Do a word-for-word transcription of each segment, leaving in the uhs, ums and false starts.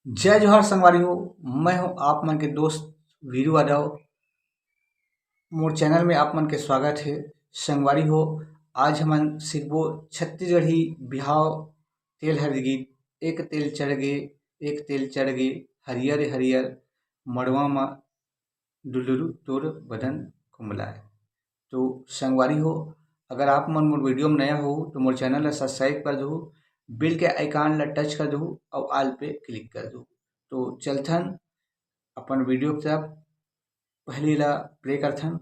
जय जोहार संगवारी हो, मैं हूं आप मन के दोस्त वीरू यादव। मोर चैनल में आप मन के स्वागत हे। संगवारी हो, आज हमन सीखबो छत्तीसगढ़ी बिहाव तेलहर गीत। एक तेल चढ़ गे, एक तेल चढ़ गे, हरियर हरियर मड़वा म डुलुरु तोर बदन कुमलाय। तो संगवारी हो, अगर आप मन मोर वीडियो में नया हो तो मोर चैनल ला सब्सक्राइब कर दहू, बेल के आइकन ला टच कर दहू और ऑल पे क्लिक कर दहू। तो चलथन अपन वीडियो की तरफ, पहली ला प्ले करथन।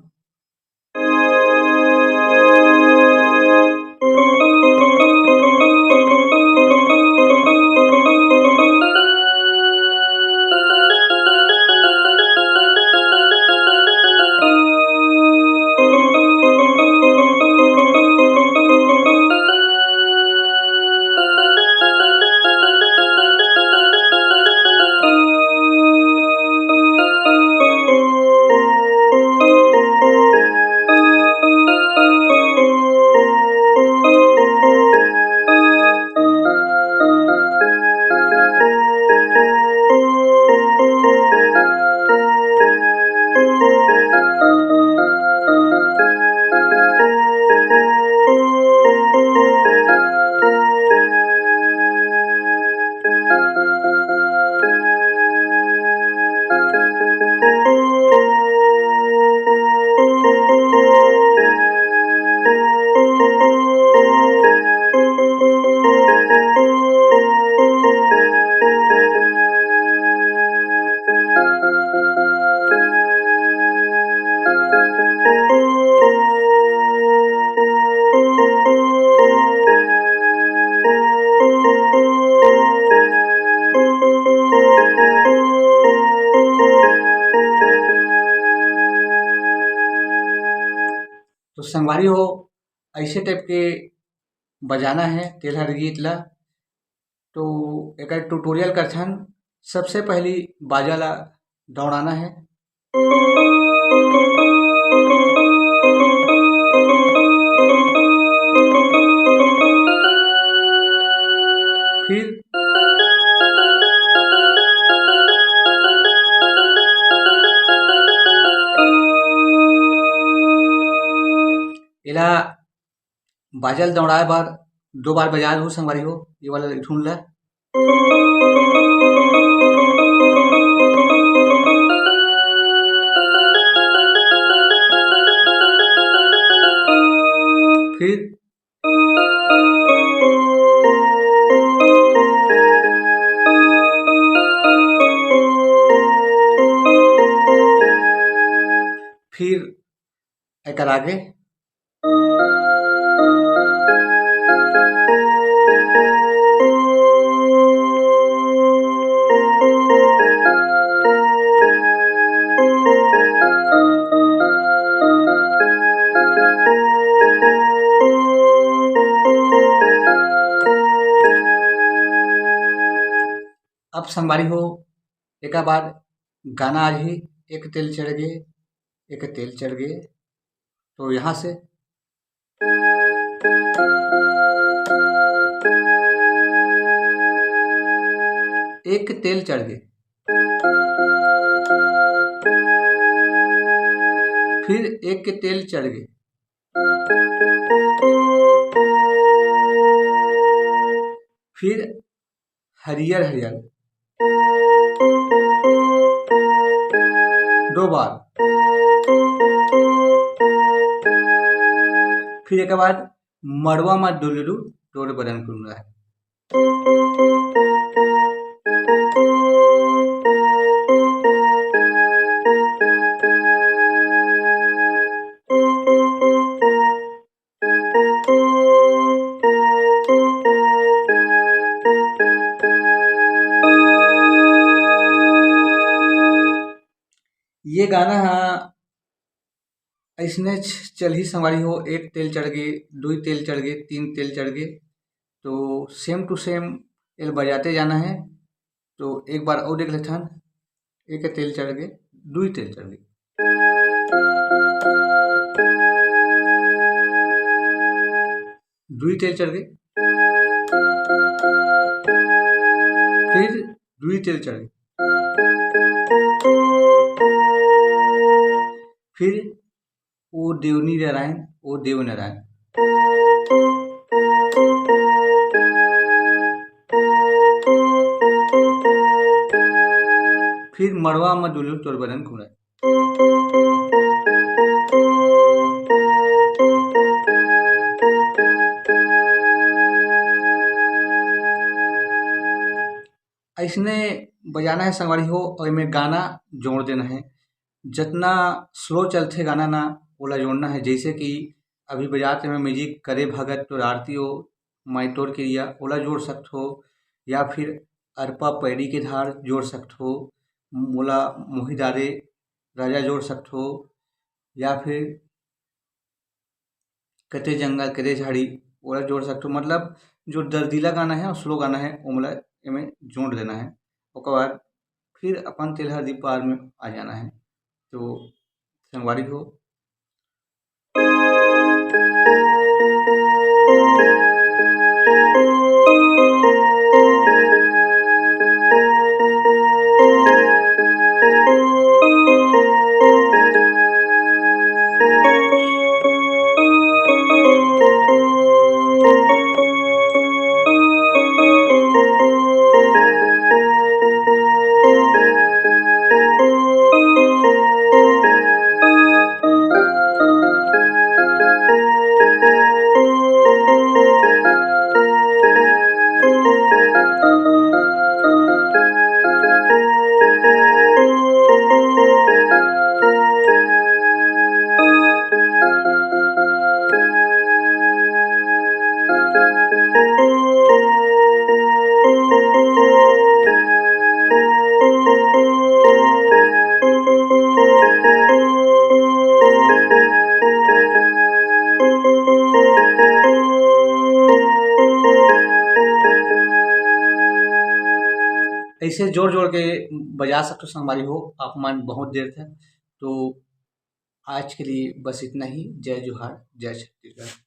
तो संगवारी हो, ऐसे टाइप के बजाना है तेलहर गीत ला। तो एकर ट्यूटोरियल करथन। सबसे पहली बाजा ला दौड़ाना है। फिर एला बाजा ल दौड़ाए बर दो बार बजा दो संगवारी हो, ये वाला धुन ला। फिर फिर एकर आगे। अब संगवारी हो, एकर बाद गाना आ जही, एक तेल चढ़ गे, एक तेल चढ़ गे। तो यहाँ से एक तेल चढ़ गे, फिर एक तेल चढ़ गे, फिर हरियर हरियर दो बार, फिर एक बाद मड़वा मा डुलरू तोर बदन कुमला है। ये गाना हा अइसने च-, चलही संगवारी हो, एक तेल चढ़ गे, दुई तेल चढ़ गे, तीन तेल चढ़ गे, तो same to same एल बजाते जाना है। तो एक बार और देख लेथन, एक तेल चढ़ गे, दुई तेल चढ़ गे, दुई तेल चढ़ गे, फिर दुई तेल चढ़े। फिर ओ देवनी नारायण, ओ देव नारायण। फिर मड़वा म दुलू तोर बदन कुड़ाय। अइसने बजाना हे संगवारी हो, अउ एमे गाना जोड़ देना हे। जतना स्लो चलथे गाना ना, ओला जोड़ना हे। जइसे कि अभी बजात हे मैं म्यूजिक, करे भगत तोर आरती ओ, माई तोर किरिया, ओला जोड़ सकथो, या फिर अरपा पैरी के धार जोड़ सकथो, मोला मोहि डारे राजा जोड़ सकथो, या फिर कते जंगल, कते झाड़ी, ओला जोड़ सकथो। मतलब जो दर्दीला गाना हे अउ स्लो गाना हे, ओमला एमे जोड़ लेना हे। ओकर बाद फिर अपन तेलहर दीपार में आ जाना हे। तो संगवारी हो, ऐसे जोड़ जोड़ के बजा सकथो संगवारी हो आप मन बहुत देर तक। तो आज के लिए बस इतना ही। जय जोहार, जय छत्तीसगढ़।